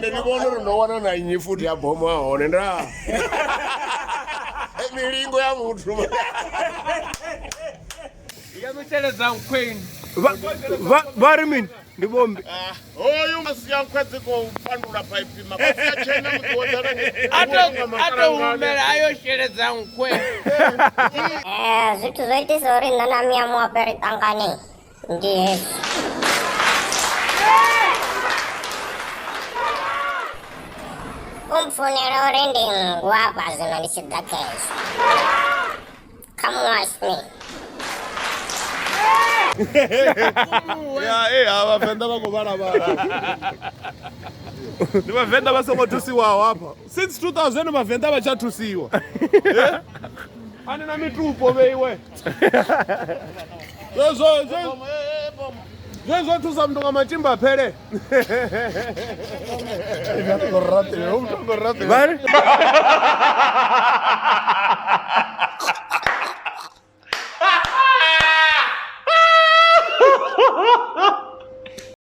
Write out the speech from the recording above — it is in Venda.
Ende ni vhone uri ndo wana na nnyi futhi ya bomo a hone nda. Milingo ya muthu. Ya mutshele dza nkhweni. Vha ri mini? Ndi vhombi. Hoyu masia nkhwe dzi khou fhandula phaiphi makhotsi a tshena muḓi wo ḓala A to humela a yo sheledza nkhwe. Zwithu zwo itisa uri nṋe na Mia Muape ri ṱangane ndi hezwi. U mpfunela uri ndi nngu hafha zwino ndi tshi ḓa khezwo. Come watch me. Ya e ha vhavenḓa vha khou vhalavhala. Ndi vhavenḓa vha songo thusiwaho hafha. Since 2000 vhavenḓa vha tsha thusiwa. Eh? Ani na mitupo vheiwe. Zwezwo zwezwo thusa mntu nga matimba phele. Vha ri